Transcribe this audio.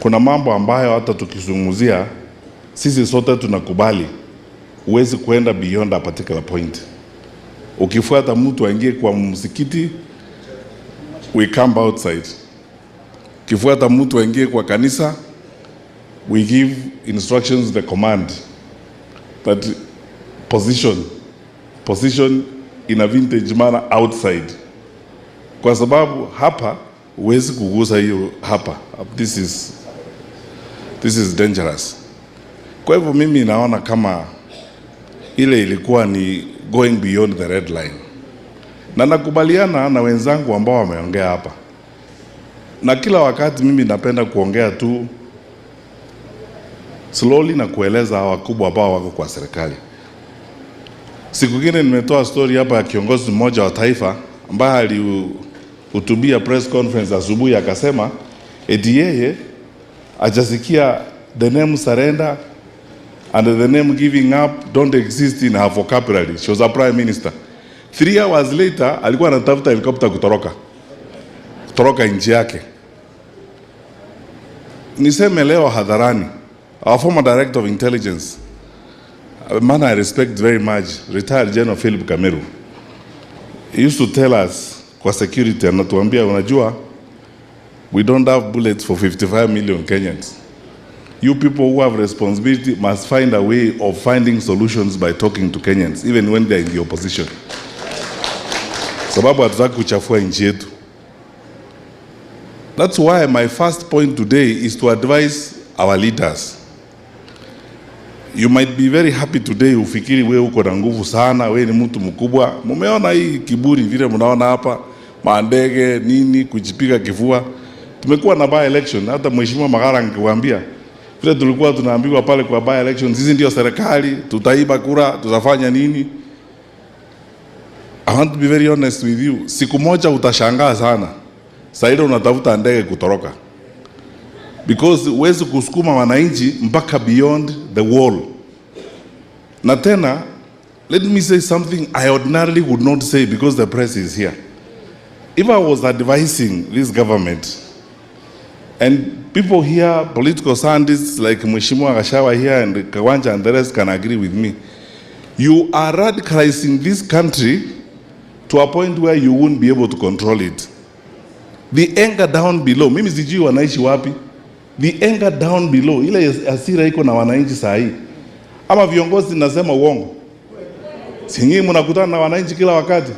Kuna mambo ambayo hata tukizungumzia sisi sote tunakubali, huwezi kuenda beyond a particular point. Ukifuata mtu aingie kwa msikiti, we come outside. Ukifuata mtu aingie kwa kanisa, we give instructions, the command that position position in a vintage manner outside, kwa sababu hapa huwezi kugusa hiyo hapa. This is dangerous. Kwa hivyo mimi naona kama ile ilikuwa ni going beyond the red line, na nakubaliana na wenzangu ambao wameongea hapa, na kila wakati mimi napenda kuongea tu slowly na kueleza hawa wakubwa ambao wako kwa serikali. Siku ingine nimetoa story hapa ya kiongozi mmoja wa taifa ambaye alihutubia press conference asubuhi, akasema eti yeye hajasikia the name surrender and the name giving up don't exist in her vocabulary. She was a prime minister. 3 hours later alikuwa anatafuta helicopter kutoroka nchi yake. Niseme leo hadharani, our former director of intelligence, a man I respect very much, retired General Philip Kameru, he used to tell us kwa security, anatuambia, "Unajua, we don't have bullets for 55 million Kenyans. You people who have responsibility must find a way of finding solutions by talking to Kenyans, even when they're in the opposition." Sababu hatutaki kuchafua nchi yetu. That's why my first point today is to advise our leaders. You might be very happy today, ufikiri we uko na nguvu sana, we ni mtu mkubwa. Mumeona hii kiburi vile mnaona hapa, mandege nini, kujipiga kifua. Tumekuwa na by election, hata Mheshimiwa Magara nikiwaambia vile tulikuwa tunaambiwa pale kwa by election, sisi ndio serikali, tutaiba kura, tutafanya nini? I want to be very honest with you. Siku moja utashangaa sana. Saa ile unatafuta ndege kutoroka. Because huwezi kusukuma wananchi mpaka beyond the wall. Na tena, let me say something I ordinarily would not say because the press is here. If I was advising this government, and people here, political scientists like Mheshimiwa Gachagua here and Kawanja and the rest can agree with me, you are radicalizing this country to a point where you won't be able to control it. The anger down below, mimi sijui wanaishi wapi. The anger down below, ile hasira iko na wananchi saa hii. Ama viongozi nasema uongo? Si nyinyi mnakutana na wananchi kila wakati?